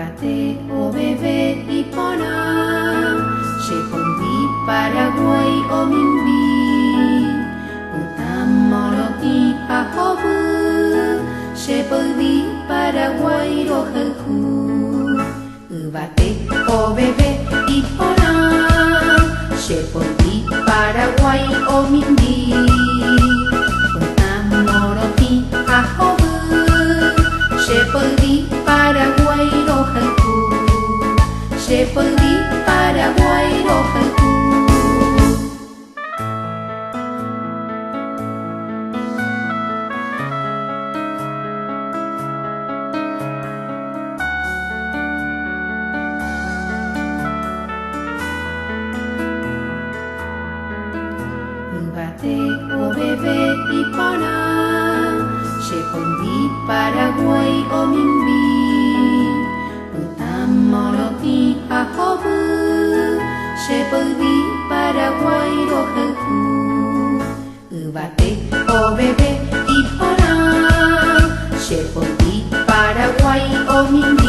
Yvate oveve iporã, che poyvi Paraguái omimbi. Pytã morotĩ ha hovy, che poyvi Paraguái rohayhu. Yvate oveve iporã, che poyvi Paraguái omimbi. Pytã morotĩ ha hovy, che poyvi Paraguái rohayhu. Che poyvi Paraguái rohayhu. Yvate oveve iporã, che poyvi Paraguái omimbi. Pytã morotĩ ha hovy, che poyvi Paraguái rohayhu. Yvate oveve iporã, che poyvi Paraguái omimbi.